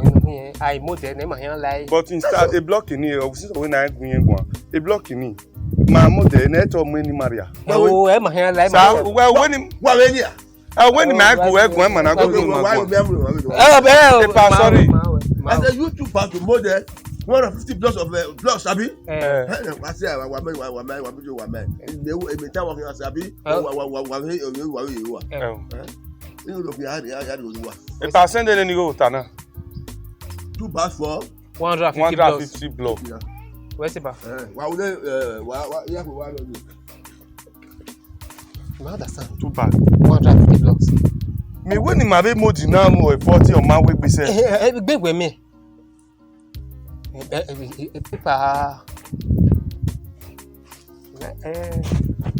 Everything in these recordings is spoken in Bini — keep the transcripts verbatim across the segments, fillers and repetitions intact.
hin, ai model ne ma hia lai. But instead, a block ni, ọ since we na gu yẹn guan. A block ni. Ma model ne to mu ni Maria. Ẹ o, ẹ ma hia lai, Sa, ma. Uwe, uwe ni, Wa we ni a? Ẹ, uwe ni ma gu, ẹ gu, ẹ ma na gu, ẹ ma gu. Ẹ, ẹ, Epa, ma sorry. We, ma we. I say you two pass to model one hundred fifty blocks of, uh, blocks, abi? Eh. Eh, I say, wa, wa, wa, wa, wa, wa, wa, wa. Emi ta wa, abi? Eh. Wa, wa, wa, wa, wa, wa, wa, wa. Eh. Eh. You look here, here, here, here, wa. Epa, send any go ta na. Two bags for? One hundred fifty blocks. One hundred fifty blocks. Yeah. Where's it, ba? Eh, wa, wa, eh, wa, wa, yeah, wa, wa, You understand? Two bag. One hundred fifty blocks. Mi wẹ ne ima vbe modi na mu forty ọ ma wẹ gbe sẹ. Eh, eh, eh, gbe wẹ mi. Eh, eh, eh, eh, eh, paper. Eh, eh.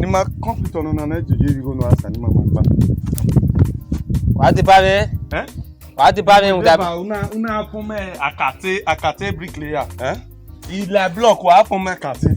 Ne ima complete ọnọ na, na jeje igho no asa ne ima ma gba. Wa deba mwẹ. Eh? Wa deba mwẹ, uda. Deba, una, una apun mẹ akate, akate bricklayer. Eh? I la block, wa apun mẹ akate.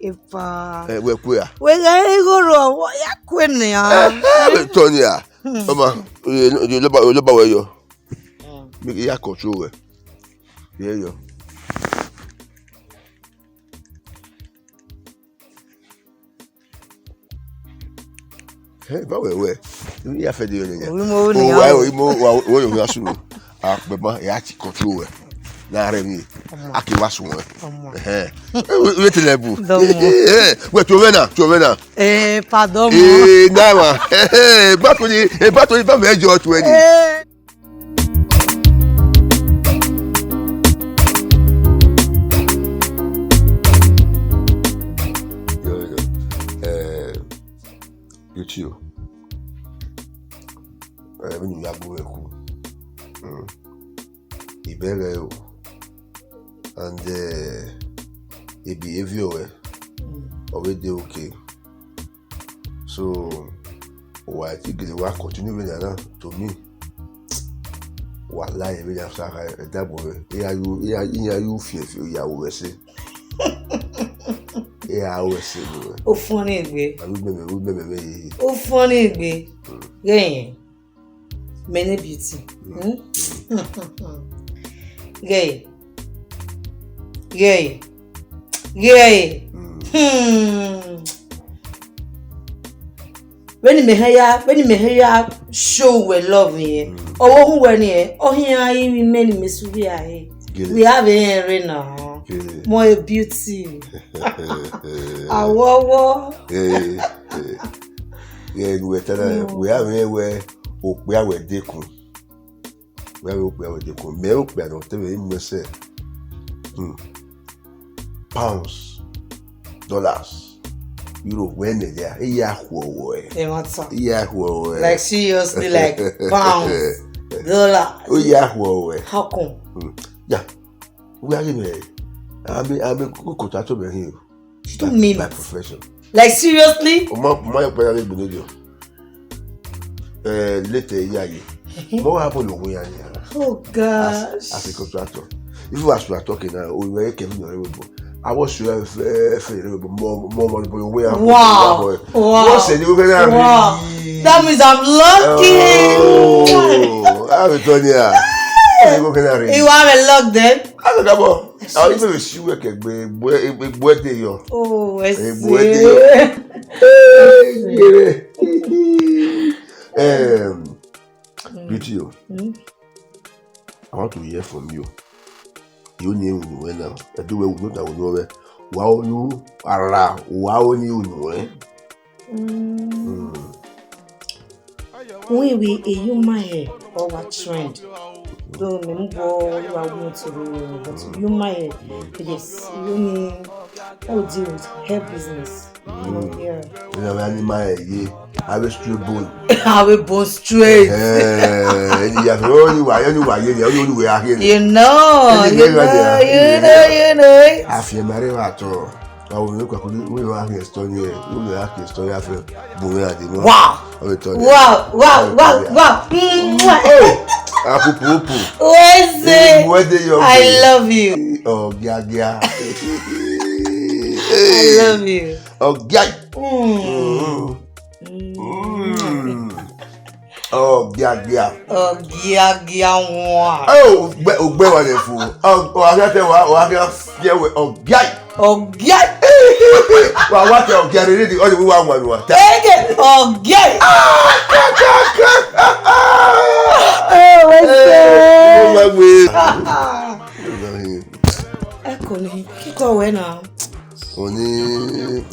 Epa. Ẹ, wẹ kue a? Wẹ gha igho rrọọ, wẹ ya kue nian. Ẹ, tọ nia. Ọma, olọba wẹ yọ. Make I ya control wẹ. Yeah, yo. Hey, ba wẹ wẹ. Imi ya fẹ de yọ nẹ. Oyi mo ni. O wa, oyi mo, wa, wo yo ya sunu. A gbe ma, ya ti control wẹ. Na rẹ mi. A ke wa sun wẹ. Ọmọ. Eh. We te level. Dọmọ. Eh, we to wẹ na, to wẹ na. Eh, pardon. Eh, na wa. Eh, ba to ni, eh, ba to ni, ba mẹ jọ to ni. Eh. Yo, yo. Eh, Beauty o. Eh, vbene u ya gu mwẹ ku. Mm. I bẹghe o. And, eh, e behavior ruẹ, ọ vbe de okay. So, wa ti gele wa continue vbene na, to me, wa la ye vbene a sa kha ẹdẹ agbọn mwẹ. Iran yu, iran, iran yu fiẹnfiẹn ya ru ẹse. Iran ru ẹse vbe mwẹ. U funny egbe. A ru mẹmẹ, ru mẹmẹ vbe ye. U funny egbe. Mm. Ghẹ yẹn. Many beauty. Hmm? Ghẹ, ghẹ, ghẹ. Hmm. Vbene imẹ hẹ ya, vbene imẹ hẹ ya show wẹ love yẹn. Hmm. Ọvbokhan wẹ ni ẹ, ọ hian i vbe imẹ ne imẹ su vbe a he. Gele. We have a rẹ na. Gele. Mọ e beauty. Awọwọ. Eh, eh. Ghẹ ne uwẹ ta na, mm, wẹ a mwẹ wẹ okpia wẹ dekun. Wẹ a mwẹ okpia wẹ dekun. Mẹ okpia ne ọ te mwẹ, I mu ẹsẹ. Hmm. Pounds, dollars, euro, wẹ mẹ dia, I ya khuọ wẹ. Ẹ ma ta. I ya khuọ wẹ. Like, seriously, like, pounds, dollars. I ya khuọ wẹ. How come? Hmm. Ya. Wẹ a ghi mẹ, a mwẹ, a mwẹ contractor mẹ hin o. You don't mean it. By profession. Like, seriously? O ma, o ma yọ kpẹrẹ vbe gbele diọ. Eh, later, yeah, yeah. Mhm. Mo wa bọ lọ wẹ ya ni ara. Oh, gosh. As, as a contractor. If you are contractor, okay, now, o wẹ ke mi nọ rẹ wẹ bọ. I was sure if, if, if, mo, mo, mo, mo, wẹ ya. Wow. Wow. What's the new guy? Wow. That means I'm lucky. Oh, I'm a Tonya. Hey. You are a luck then. I don't know. Àwọn yìí bẹ̀rẹ̀ sí wẹ̀ kẹ̀gbẹ́ egbò ẹ̀dẹ̀ yọ. Oh, I see. Egbò ẹ̀dẹ̀ yọ. Ee, yẹrẹ. Em, mm. Beauty o. Mm. I want to hear from you. You need to know now. I do well, not I will know. Wa o ni ara, wa o ni unu, eh? Mm. Mm. Uwẹ vbe e human hair ọ wa trend. Though mẹ mu bọ wa want to do, but human hair, yes, you need, how do you, hair business. Mm. Yeah. You know, animal hair, yeah. Have a straight bone. Have a bone straight. Eh, ẹni ya fẹ, ó ní wà, ó ní wà yé ni, ó ní olúwe á yé ni. You know, you know, you know, you know it. Àfi ẹ̀ máa rí wa tọ̀. Awo mi kwa kudi, we wa ke story e, we wa ke story afe, bu we ade mo. Wow. Awe to de. Wow, wow, wow, wow. Mwah. Oh, apupupu. Weze. Weze yo. I love you. Oh, gia gia. I love you. Oh, gia. Mm. Mm. Mm. Ọgiagia. Ọgiagia wan. Ẹ o, ogbe, ogbe wa lẹ fo. Ọ, ọ, a gha tẹ wa, ọ, a gha fiẹ wẹ, ọgia. Ọgia. Wa, wa tẹ ọgia rere de, ọ de wa wan wa. Ege, ọgia. Oh, what's up? Ẹ kò ní kíkọ wẹ náà. Oni,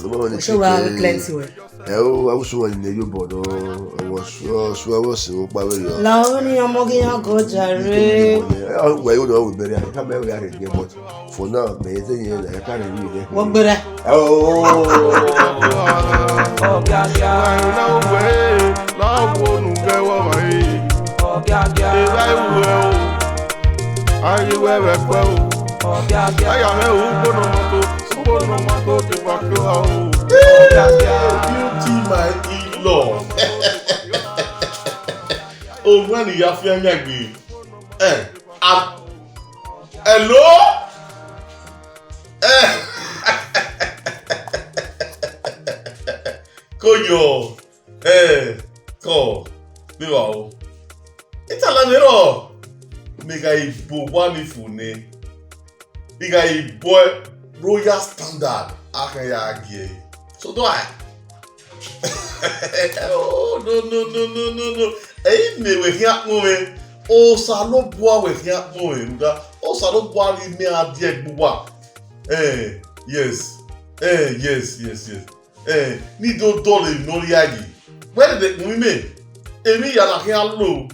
ọmọ ni. Ṣé wàá rí plenty wẹ? Ẹ o, awusu wọn ni yo bọ nọ, ọwọ sọ, sọ ọwọ si wo pa we yo. La o ni ọmọ ghi yan gọ jàre. Ẹ, wẹ yo no we bẹrẹ, ka mẹ we are get, but for now, mẹ ye te yin la, ka re we de. Wọ gbẹrẹ. Ẹ o. Ọgiagia. Lọ́wọ́ nu bẹ́ wọ́n wáyé. Ọgiagia. Ìwà ìwé o. Ayé wẹ́wẹ́ pẹ́ o. Ọgiagia. Ẹ̀yà rẹ̀ ò gbóná mọ́tò, gbóná mọ́tò ti pọ̀ tó o. Ọgiagia. Beauty my in-law. Òun wà ní ìyá fíà yàgbé. Ẹ, a, hello? Ẹ, kò yọ. Ẹ, kọ, bí wà o. Ìtàlá mi rọ. vbe gha i bu owa ni fu nẹ, I gha i bu Royal Standard, a khẹ ya gie ẹre. So do I. Oh, no, no, no, no, no, no. Ẹ i mẹ wẹ khian kpọnmwẹ, Osanobua wẹ khian kpọnmwẹ, rhunmwuda Osanobua ghi mẹ a die ẹgbe uwa. Eh, yes. Eh, yes, yes, yes. Eh, ne I do dọlọ emwi ne ọ rhia yi. Wẹ dede kpọnmwẹ imẹ, emwi ya na khian lo.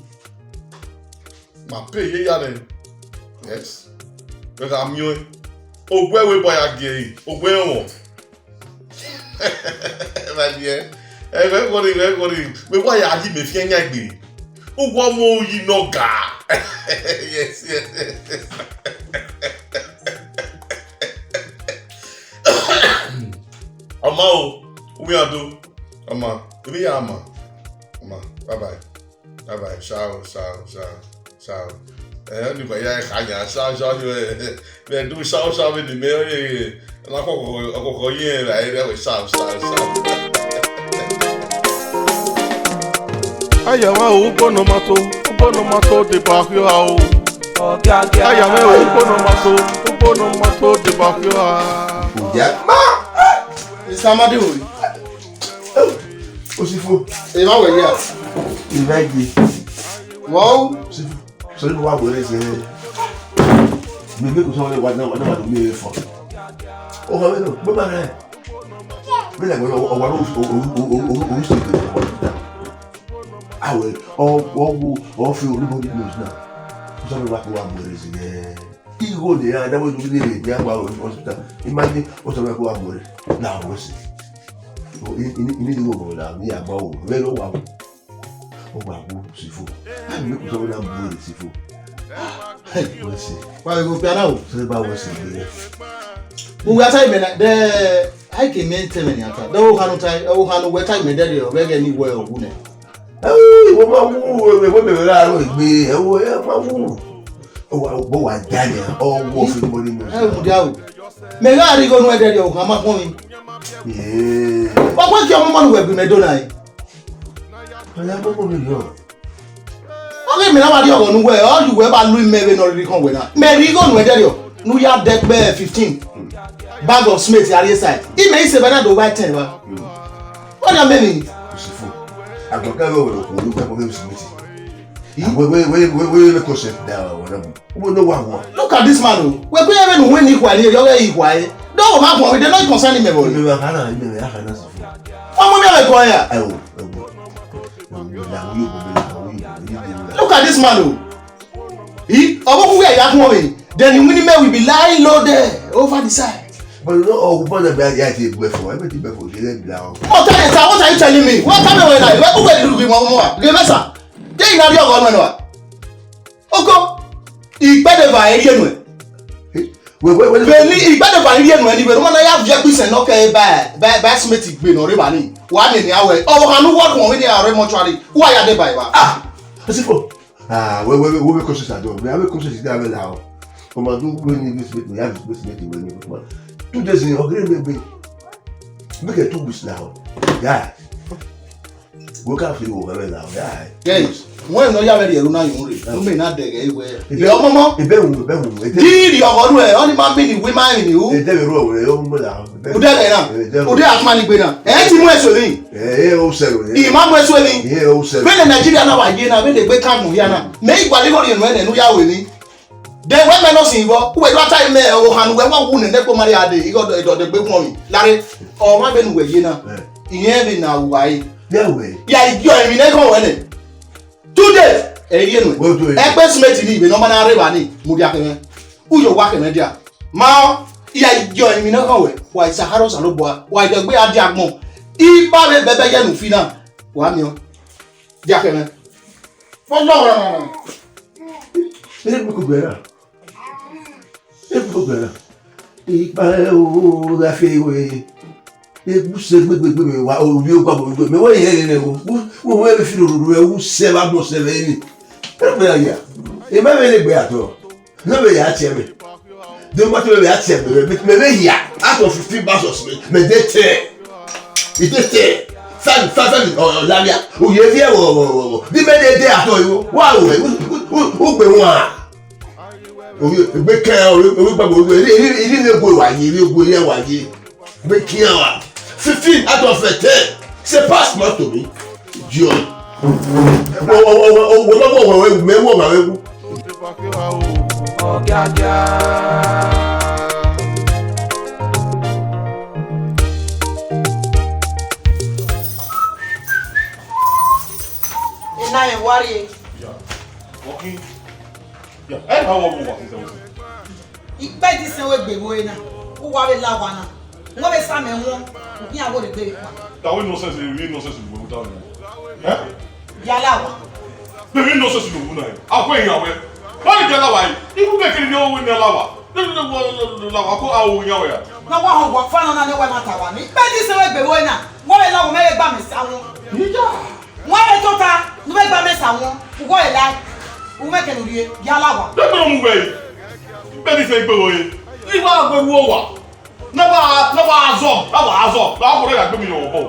Ma pe ye ya nẹ. Yes. Wẹ gha miẹn ọẹn. Ogbẹ wẹ ba ya gie ẹre, ogbẹ ọmọ. Ma diẹ. Ẹ, wẹ worry, wẹ worry. Wẹ wa ya yi mẹ fian yan egbe. Uwu ọmọ oyi nọ ga. Yes, yes, yes. Ọma o, uwi ado. Ọma, ebi ya ma. Ọma, bye bye. Bye bye. Ciao, ciao, ciao, ciao. Eh, ni kwa ya kha ya, ciao, ciao, yo, eh, eh, me do ciao, ciao, me ni me, eh, eh, na ko, ko, ko, ko, ye, eh, eh, ciao, ciao, ciao. Aya mwa o, ugbo nọ ma to, ugbo nọ ma to de ba khio a o. Aya mwa o, ugbo nọ ma to, ugbo nọ ma to de ba khio a. Oya ma. Isamadi wo. Osifo. E ma wẹ ya. Ivẹ gbe. Wọ o. Osifo. Sori wa were ze. Mi me ko so wa na wa na wa mi fo. O ha we no, mo ma re. Mi le mo o wa no o o o o o se ke. Awe, o o o o fi o ni mo ni mo na. Ko so wa ko wa were ze. Igho ne iran dẹvbo enu rhirhi ne iran gba hospital. Imagine, Osanobua gha mu ẹre na ho ẹse. Ini igho vbe la ne iran gba ho vbe ne ọ wa wu. Ọ wa wu Osifo. A miẹn Osanobua na mu ẹre Osifo. Hey, wẹ ẹse. Wa vbe ghe okpia na o. Sẹ ba wẹ ẹse gbe. Uwẹ a ta imẹ na, de a i ke mẹ tẹmwẹ nian ta. De ohan ne u ta, ohan ne uwẹ ta imẹ dẹrriọ, vbe ẹghẹ ne I wẹ ọ wu nẹ. Ẹo, wẹ ma wu, wẹ, wẹ, wẹ, wẹ gha ro egbe, ẹo, ẹ ma wu. Ọ wa, ọ wa da yan, ọ wọ fi mo ni mo. Ẹ mudia o. Mẹ gha rhie igho nuẹn dẹrriọ, ohan ma khuọnmwi. Ee. Wa wẹ gie ọmọ ne uwẹ gbe mẹ do na ẹn. Ọ ya gbogbo mi yọ. Ọ ghi mẹ na wa rhie ọghọ ne uwẹ, ọ ye uwẹ ba lu imẹ vbene ọ rhirhi khọn wẹ na. Mẹ rhie igho nuẹn dẹrriọ, ne u ya dẹ ẹgbẹ fifteen bag of cement a rhie side. Imẹ i sẹ vbe na do wa ten vba. Ọ na mẹ ni. Osifo. Agbọn kẹ vbe wẹ okhuo ne u kẹ kọ vbe cement. Wẹ, wẹ, wẹ, wẹ, wẹ, wẹ, consent da wa na mu. Uwe no wa wọn. Look at this man o. Wẹ kue vbene uwẹ ni khua ni yọ ghe ikhua e. Do wo ma khuan, we dey not concern him about. Ime wa khana, ime wa khana Osifo. Ọmọ mi ọmọ ẹkọ ya. Ẹ wo, ẹ wo. Look at this man o. He, ọmọ khuwe ya khuan vbe. Then you win me will be lying low there over the side. But you know, oh, but the bad guy dey gbe fo. Everything be fo. Dey gbe la o. What are you, what are you telling me? What are you like? Who were you looking for? Give us a. Dey in your one. Oko, igbẹdẹ va ẹre nuẹ. Wẹ, wẹ, wẹ, vbene igbẹdẹ va ẹre nuẹ ni vbene ọmọ na ya viẹ ẹkpo isẹn ne ọ kẹ ba, ba, ba simẹnti gbe ne ọ rre evba ni. Wa miẹn nian wẹ, ọvbokhan ne uwa khuọnmwi ni a rre mortuary, uwa ya deba evba. Ah, Osifo. Ah, wẹ, wẹ, wẹ, wẹ, wẹ conscience adọ. Wẹ, wẹ conscience adọ, wẹ la o. Ọmọ do wẹ ni, wẹ simẹnti, wẹ ya simẹnti wẹ ni. Two days in, ọgẹrẹ mẹ gbe. Make it two weeks now. Yeah. Wo ka fi wo gẹrẹ la, yeah. Yes. Wẹ ne ọ ya vbe rhie ẹre na yun rre. U me na dẹghẹ iwẹ. Ebe, ọmọmọ. Ebe wu, ebe wu, ebe. Di rhie ọghọ nuẹ, ọ ni ma mini wi ma mini u. Ebe vbe ru ọwẹ, ọ mu la. U dẹghẹ na. U de akuma ni gbe na. Ẹ ti mu ẹso ni. Ẹ, ẹ, o sẹ ro. I ma mu ẹso ni. Ẹ, o sẹ ro. Vbene Nigeria na wa ye na, vbene egbe ka mu hia na. Mẹ i gua ligho rhie nuẹ nẹ, ne u ya ru emwi. De wẹ mẹ nọ sin vbọ, uwẹ do ta mẹ ohan ne uwẹ wa wu nẹ, nẹkpo ma rhie a dee, igho dọ, dọ, dọ, gbe khuọnmwi. Lare, ọmwa vbene uwẹ ye na, irẹn vbe na uwa re. Vbe uwẹ? Ya i gie emwi ne khọn wẹ nẹ. Today, ẹ i rhie nuẹ. Wẹ do e. Ẹkpẹ simẹnti ni, vbe ne ọ ma na rre evba ni, mudia kẹ mwẹ. Uyo wa kẹ mwẹ dia. Ma ọ, ya i gie emwi ne khọn wẹ, wa i sa harọ Osanobua, wa i dẹgbe a dia agbọn. Iba vbe bẹbẹ ye ne u fi na, wa miẹn ọ. Dia kẹ mwẹ. Fọlọ ọmwa na. Ere mi ko gbẹra. Ere mi ko gbẹra. Ipa o la fi we. Egbu se gbegbe gbe mi wa o ri ogba gbegbe. Mi wa ye re o. Wo wo we fi ro ro e u se ba mo se ve ni. Ere mi ya. E ma ve le gbe ato. No be ya tie me. Do ma to be ya tie me. Me be ya. Out of fifteen verses me. Me de te. I de te. Fan, fan, fan, oh, lamia. O ye fi e wo, wo, wo, wo. Di me de de ato yo. Wa o, u, u, u, u gbe wa. Orí ẹgbẹ́ kẹ́ orí gbàgbọ́ orí ẹ̀rí ẹ̀rí ẹ̀rí ẹ̀rí ẹ̀gbọ́n wa yé ẹ̀rí ẹ̀gbọ́n ẹ̀rí wa yé. Ẹgbẹ́ kí ẹ wà. Fifteen out of ten. Say pass not to me. John. Wo wo wo wo wo lọ́wọ́ wẹ̀wẹ̀ mẹ́wọ́ wẹ̀wẹ̀ wù. Ena yẹn wa rrie. Ya. Okay. Ya. Ẹ na wọ mu wa sisẹ wẹ. Ikpẹdẹ isẹn wẹ gbe vbe ena. U wa vbe la owa na. Wọ́n vbe sa mẹ wọn. U khian wo rre gbe vbe kpa. That way nonsense, real nonsense, you go tell me. Eh? Ya la owa. Baby, no so slow now. Akwa ya we. Why did you allow why? Even make it no win the lawa. No, no, no, no, no, no, lawa. Ko awo ya we. Na wa họn wa fa na na ne wa ma ta wa ni. Pe di se we gbe wo na. Wa le lawo me gba me sa won. Ija. Wa le tota, nu me gba me sa won. U go e lai. U me ke nu rie. Ya lawa. Pe no mu we. Pe di se gbe wo. Ni wa gbe wo wa. Ne ọ wa, ne ọ wa zọ, ne ọ wa zọ, ne ọ kọrọ ya gbe mi ye obọ.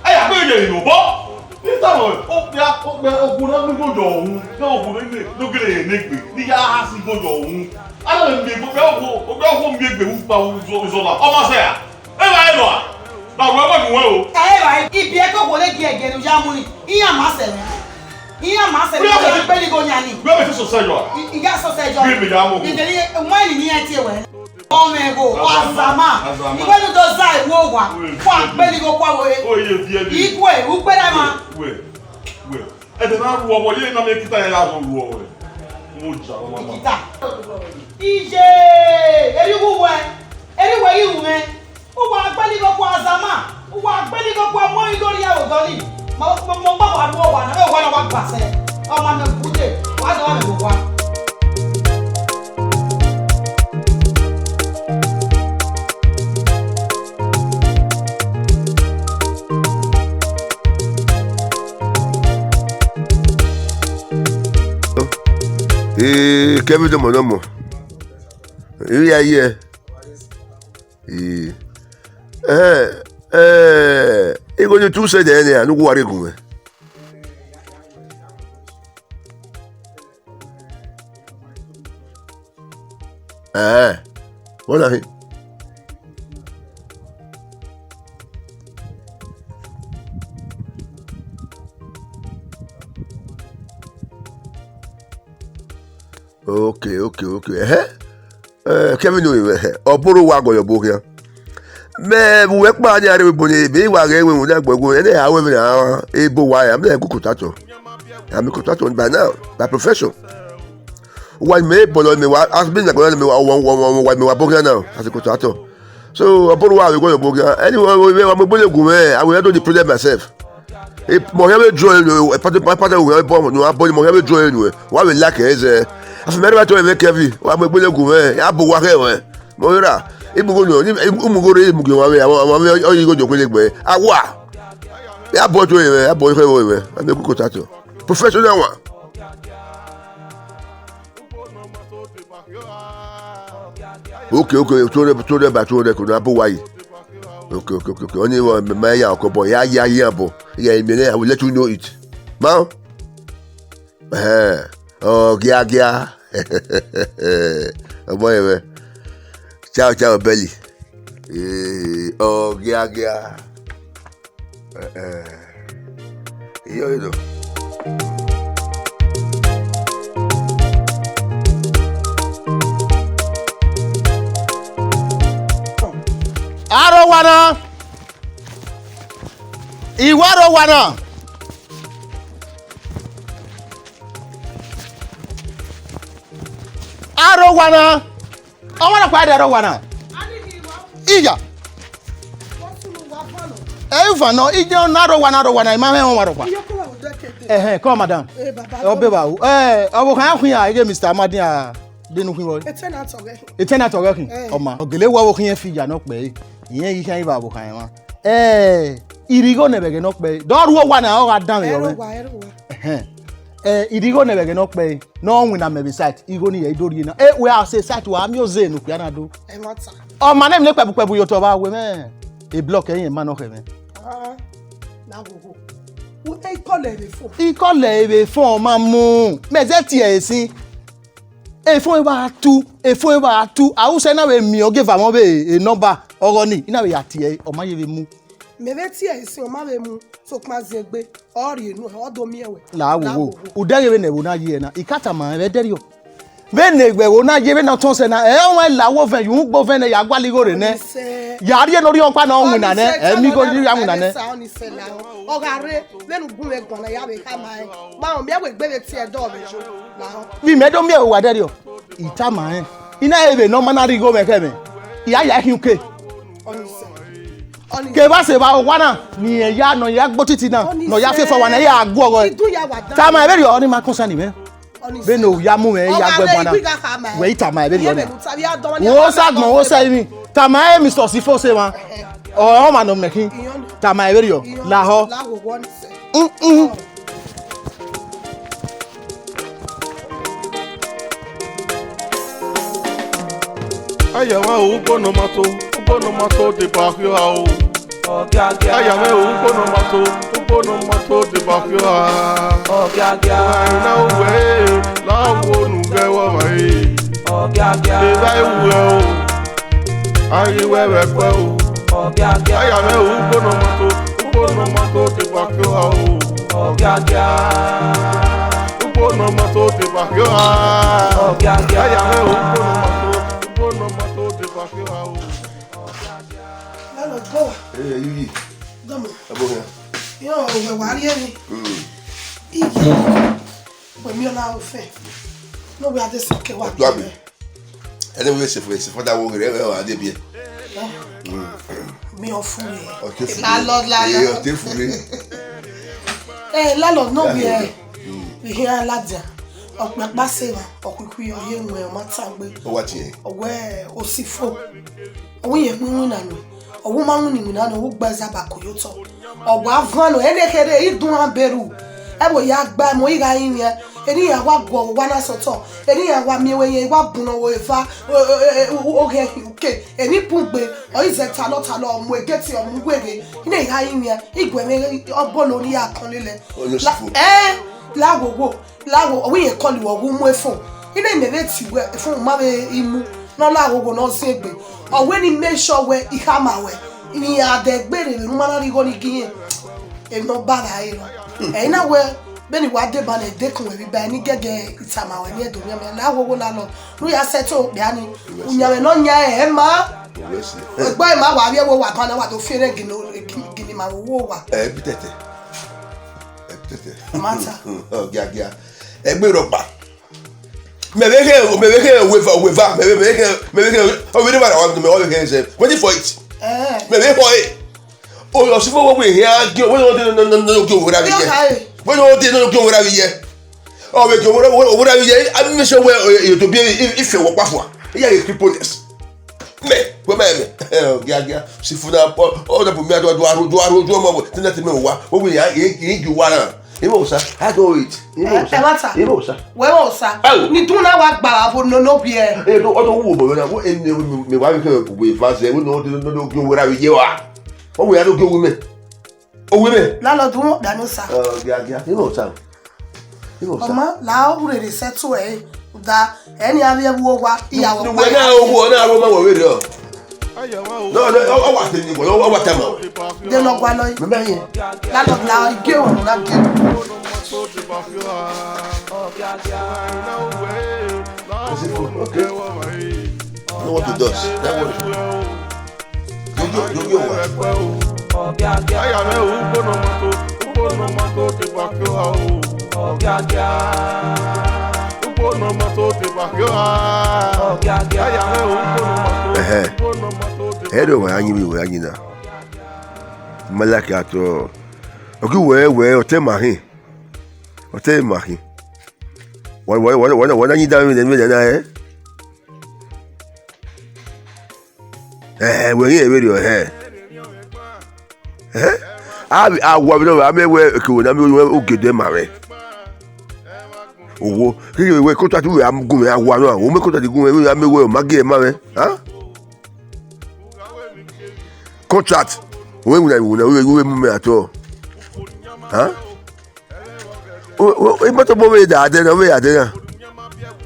Ẹ ya gbe ye obọ. Ni ta nọ, okpia, okpia, okpia na mi gojo hu, ne okpia ne, ne gele ne gbe, ni ya ha si gojo hu. Ana le mi gojo hu, gojo hu mi gbe hu pa hu zo, zo la. Ọ ma sẹ ya. E wa e lọ a. Na wẹ wẹ mu wẹ o. Ẹ e wa, ibi ẹko wo le gie gie ne u ya mu ni. Iran ma sẹ mẹ. Iran ma sẹ mẹ, iran gbeli go yan ni. Wẹ me fi sosẹ yọ a. I, I ya sosẹ yọ. Bi mi ya mu. Gele, wẹ ni ni ẹ tie wẹ. Ọmọ ẹvbo, Azama. Azama. Iwẹ nu do za iwo wa. Kwa gbeli go kwa wo e. O ye bi ẹbi. Ikwe, ukpẹ da ma. Wẹ, wẹ. Ẹdẹ na ru ọmọ ye na me kita ya ya ru ọmọ. Mo ja ọmọ ma. Kita. Iye, eri wu wẹ. Eri wẹ yi wu mẹ. Uwa gbeli go kwa Azama. Uwa gbeli go kwa mo igho ria odọ ni. Mo, mo, mo gba wa ru owa na, owa na wa gbasẹ. Ọmọ mẹ bude, wa dọ mẹ owa. Ee, kẹmẹ dọmọ dọmọ. Iri aye. Ee. Ẹhẹn, eh, igho ni tu sẹ dẹ nẹ, anu gu wa rre gun mwẹ. Ẹhẹn, wọ́n na hin. Okay, okay, okay. Ẹhẹn. Eh, Kevin Oyewe, ọ boro wa gọyọ ọbo khian. Mẹ vbe uwẹ kpa ni a rre vbe ebo ne, mẹ wa ghẹ wẹ wẹ na gbẹguẹ, ẹnẹ a wẹ vbe na ebo wa ya, mẹ gu contractor. I'm a contractor by now, by profession. Wa mẹ bọlọ mẹ wa, as me na gbẹguẹ mẹ wa, wa, wa, wa, wa, mẹ wa bo khian now, as a contractor. So, ọ boro wa vbe gọyọ ọbo khian. Anyway, wa mu egbe ne gu mwẹ, I will handle the problem myself. Mọ hia vbe draw enu, pata pata wẹ bọ nu abọ, mọ hia vbe draw enu, wa vbe like ẹzẹ. Afi mẹ rẹ ba tọ ẹmwẹ Kevin, wa mu egbe ne gu mwẹ, ya bu wa khẹ mwẹ. Mọ ra, imugo nọ, imugo re imugo wa vbe, wa vbe oyi go jokwe legbe. Awa. Ya bọ to ẹmwẹ, ya bọ khẹ mwẹ, a me ku contractor. Professional one. Okay, okay, two hundred, two hundred by two hundred, could I put why? Okay, okay, okay, okay. Only one, my ya, okay, boy, ya, ya, ya, boy. Yeah, I mean, I will let you know it. Ma? Eh, oh, gia, gia. Oh, boy, eh. Ciao, ciao, belly. Eh, oh, gia, gia. Eh, eh. Iyo, iyo. Aro wa na. Iwa aro wa na. Aro wa na. Ọmwa rhọkpa rre aro wa na. Iya. Ẹ i van nọ, iye na aro wa na, aro wa na, I ma mwẹ ọmwa rhọkpa. Ẹhẹn, come, madam. Ọ be vba o. Ẹ, ọvbokhan ya khuian, I ghe Mister Amadi a de ne u khin vbọ. E tenant ọghẹ khin. E tenant ọghẹ khin. Ẹ. Ọ ma, ọ gele wẹ ọvbokhan fi ya nọ kpẹre. Irẹn ghi khian i vbe ọvbokhan ẹmwẹ. Ẹ, irigho ne ẹvbo ẹghẹ nọ kpẹre. Dọ rhuo owa na, ọ gha danmwẹ yọ mwẹ. Ẹ ro wa, ẹ ro wa. Ẹhẹn. Ẹ, irigho ne ẹvbo ẹghẹ nọ kpẹre. Ne ọ winna mẹ vbe site, igho ni ya i do rhie na. E, wẹ a sẹ site, wa miẹn oze ne okpia na do. Ẹmwata. Ọ ma nẹ emwi ne kpẹbukpẹbu ye otọ vbe a wẹ mwẹ. E block ẹre irẹn ma nọ khẹ mwẹ. Ah, na ghogho. Wẹ ikọlẹ vbe fo. Ikọlẹ vbe fo ma mu. Mẹ zẹ tie ẹre sin. Efọn vbe a tu, efọn vbe a tu, a usẹ na vbe miẹn ogieva mwẹ ọvbe e nọmba ọghọ ni, I na vbe ya tie ẹre, ọ ma ye vbe mu. Mẹ vbe tie ẹre sin, ọ ma vbe mu, sokpan ziengbe, ọ rhie enu, ọ do miẹn wẹ. La wo wo, u dẹghe vbene ẹvbo na ye na, I ka tama rẹn vbe ẹdẹrriọ. Vbene ẹvbo na ye, vbene ọ tọn sẹ na, ẹ ọmwa la wo vẹn, yu ugbo vẹn nẹ, ya gualọ igho rre nẹ. Ya rhie ne orhiọn ọkpa ne ọ winna nẹ, ẹ miẹn igho rhie ya winna nẹ. Ọ gha rre, vbene u gu mwẹ guan na ya vbe khama ẹn. Ma ọ miẹn wẹ egbe vbe tie ẹdẹ ọvbehe yo, lahọ. Vbe imẹ do miẹn owa ẹdẹrriọ, I tama rẹn. I na re vbe ne ọ ma na rhie igho mwẹ khẹ mwẹ, I ya ya khian uke. Ọnise. Ọnise. Kevbe a sẹ evba owa na, ne irẹn ya, ne ọ ya gbe otiti na, ne ọ ya fiẹfẹ owa na, I ya guọghọ ẹre. Tama ẹre vberriọ, ọnii ma concern mwẹ. Vbene u ya mu mwẹ ya gu ẹguan na, wẹ I tama ẹre vberriọ na. Wo sa gbọn, wo sa emwi. Tama ẹre Mister Osifo sẹ emwa. Ọ ọmwa ne ọ mẹ khin. Tama ẹre vberriọ. Lahọ. Mm, mm. Aya mwẹ o, ugbo ne ọ ma to, ugbo ne ọ ma to deba khiọ a o. Aya mwẹ o, ugbo ne ọ ma to, ugbo ne ọ ma to deba khiọ a. Ọghe na wẹ, la wo nu ghẹ wọ ma e. Evba ewuẹ o, a ghi wẹ vbe ẹkpẹ o. Aya mwẹ o, ugbo ne ọ ma to, ugbo ne ọ ma to deba khiọ a o. Ugbo ne ọ ma to deba khiọ a. Aya mwẹ o, ugbo ne ọ ma to, ugbo ne ọ ma to deba khiọ a o. Landlord, go. Hey, you, you. Dọmọ. Ebo here. Yo, wẹ wa rhie ni. Mm. Iye. Wẹ miẹn ọna ofẹn. No, wẹ a de sẹ ọke wa. Ọdọ abi. Ẹni wẹ sẹ fẹ, sẹ fada wo gẹrẹ, wẹ wa de biẹ. Mi ọ fu re. Ọte fu re. Landlord, landlord. Ee, ọte fu re. Eh, landlord, no, we, eh, we here ladian. Ọkpẹkpa sẹ emwa, ọkhuikhui ọ ye muẹn, ọ ma tangbe. Ọ wa tiẹn. Ọ wẹ Osifo. Ọ wẹ irẹn mu iwinna nuẹn. Ọ wẹ u ma winna iwinna nuẹn, ọ wẹ u gba ẹzẹ abako ye otọ. Ọ wa van nuẹn, ẹnẹ kherhe, I dun han beru. Ẹvbo ya gba ẹmwẹ, I gha rinmwian. Eni iran wa guọghọ owa na sẹ otọ. Eni iran wa miẹn wẹ irẹn wa bun nọ vbe eva, o, o, o, o, o, oghian khin uke. Eni bun gbe, ọ i zẹ talọ talọ, ọ mu egeti, ọ mu uweghe. I na gha rinmwian, I gu ẹmwẹ ọbolo ne I ya kọn lele. Onye Osifo. Eh, la wo wo. La wo, ọ wẹ irẹn kọlu wẹ, ọ wẹ u mu efo. I na mẹ vbe tie uwẹ, efo ma vbe I mu, ne ọ la wo wo ne ọ zin egbe. Ọ wẹ ne I make sure wẹ I khama wẹ, ne iran dẹ gbe rre vbe ne u ma na rhie igho ni gi irẹn. Emwi ne ọ ba gha re nọ. Ẹ i na wẹ, vbene I wa deba ne dekun wẹ vbe iba, ne I gẹgẹ I tama wẹ ne I do mianmian, la wo wo la nọ. Ne u ya sẹ ẹtin okpia ni, uyanmwẹ ne ọ yan ẹre ma. Egbe ma wa vbiẹ wo wa ban na, wa do fi ẹre gini, gini ma wo wo wa. Ẹ bi tẹtẹ. Ẹ bi tẹtẹ. Ọ ma ta. Ọ giagia. Ẹgbe rhọkpa. Mẹ vbe khe, mẹ vbe khe weva, weva, mẹ vbe, mẹ vbe khe, mẹ vbe khe, ọ vbe ne ma ra wa, mẹ vbe khe sẹ. Waiting for it. Eh. Mẹ vbe kho e. O, Osifo wo we here, gi, we no de no, no, no, gi owo ra vbe ye. We no de no, gi owo ra vbe ye. Ọ vbe gi owo ra, owo ra vbe ye. A mi se we, e, e, to bi e, e, ife wo pa fua. Iya ye creepiness. Mẹ, wẹ ma mẹ. Ẹ, ọ giagia. Osifo na, ọ, ọ na bu mi adu, adu, adu, adu, adu, ọmọ wẹ. Tena te mẹ wa. Wẹ we ya, e, e, gi owa na. Imo sa, I do it. Imo sa. Ẹ, ẹ ma ta. Imo sa. Wẹ imo sa. Au. Ni dun na wa gba wa vo no, no bi ẹ. E do, ọ do wu obo na. Wo ene mi, mi wa mi ke we va ze. Wo no, no, no, no, gi owo ra vbe ye wa. Ọ wẹ ya do gi owo mẹ. Owo mẹ. Landlord, wọn da no sa. Ọ, giagia. Imo sa. Imo sa. Ọma, la ọ rere sẹ tu ẹ. Da, ẹni a vbe wu owa, iyawo. Wẹ na owo, na aro ma wẹ vbe rẹ. No, no, ọ, ọ wa te ni, ọ, ọ wa te ma. De nọ gua nọ. Mẹ bẹ yẹn. Landlord, la ọ gie wọn na gie. Okay. No want to dust. That one. Jojo, jojo wa. Aya mwẹ o, ugbo ne ọ ma to, ugbo ne ọ ma to deba khiọ a o. Ugbo ne ọ ma to deba khiọ a. Aya mwẹ o, ugbo ne ọ ma to, ugbo ne ọ ma to deba. Ẹdẹ wa ya yin vbe wa ya yin na. Malaki atọ. Ogi wẹ wẹ, ọtẹn ma khin. Ọtẹn ma khin. Wa, wa, wa, wa, wa na yin da vbe ne, vbe ne na, eh? Eh, wẹ ghi vberriọ, eh. Eh? A, a wa vbe nọ, a mẹ wẹ, ke wẹ na mẹ wẹ ogede ma vbe. Owo, ke wẹ contract wẹ a gu mwẹ a wa nọ, o mẹ contract gu mwẹ, a mẹ wẹ ọ ma gie ma vbe. Ha? Contract. Wẹ wuna, wuna, wẹ, wẹ mu mẹ at all. Ha? O, o, imoto bo vbe da dẹ na, vbe ya dẹ na.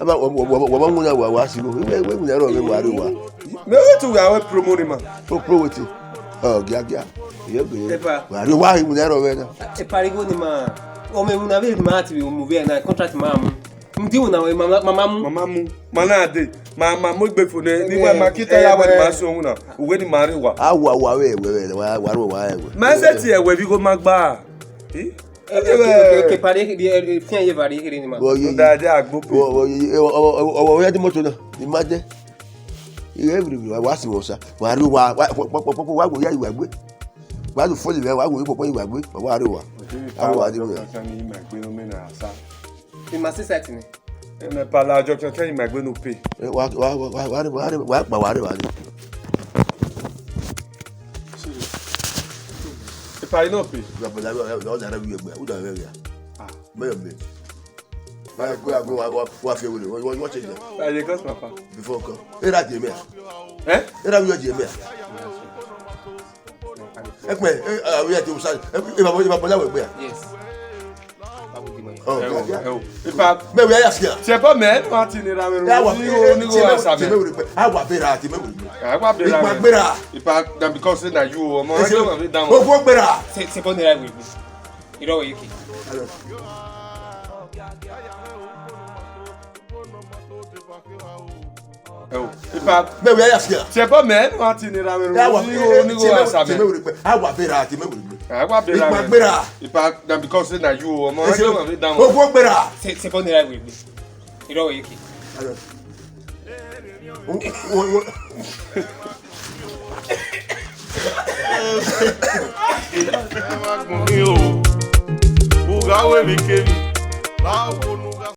Aba, wa, wa, wa, wa, wa, wa, wa, wa, si go. We, we, we, wa, wa. Me we tu ga we promo ni ma. Pro, pro wetin? Oh, gia, gia. Ye gbe. Epa. Wa ri wa, we, wa, we na. Epa, ri go ni ma. O me mu na, we ma ti mu we na, contract ma mu. Ndi wuna we mama, mama mu. Mama mu. Ma na de. Ma, ma mu gbe fo ne. Ni wa ma kita ya we ma so wuna. Uwe ni ma re wa. A wa wa we we we wa wa ro wa we. Ma se ti e we bi go ma gba. Eh? Ke pare ke fian ye vare ke ni ma. Wo ye. Da de agbo pe. Wo wo ye. O wo ya di moto na. Ni ma de. Iye viri viri wa si wo sa. Wa ri wa wa wa wo ya iwa gbe. Wa do fo le wa wo ipo iwa gbe. Wa ri wa. A wa di wa. Ni ma gbe no me na sa. In my society ni. Eme pala ọjọ kẹkẹ ima egbe ne u pe. Wa wa wa wa wa wa wa wa wa wa. Ipa ino pe. Ya bala ya ya ya re wi egbe. U da re ya. Ah, me me. Wa go wa go wa wa wa fi wele. Wa wa change. Aye cos papa. Before come. Era je me. Eh? Era wi je me. Ekpe, eh, ah, we are the side. Eh, baba, baba, baba, we are. Yes. Oh, yeah, yeah. Ipa. Me we are here. Ti ebo me, no ati ni ra we. Ya wa, ni go asa me. Me we. A wa bera, ti me we. A wa bera. Ipa bera. Ipa, na because say na you, ọmọ. Ese, I don't want to down. O ko bera. Se, se ko ni ra we. Iro we ki. Hello. Ipa. Me we are here. Ti ebo me, no ati ni ra we. Ya wa, ni go asa me. Ti me we. A wa bera, ti me we. A wa bera. Ipa bera. Ipa, na because say na you, ọmọ. Ese, I don't want to down. O ko bera. Se, se ko ni ra we. Iro we ki. Hello. Ẹ wá gbọ̀n mí o, ugha wẹ mí kevbe, la wo nu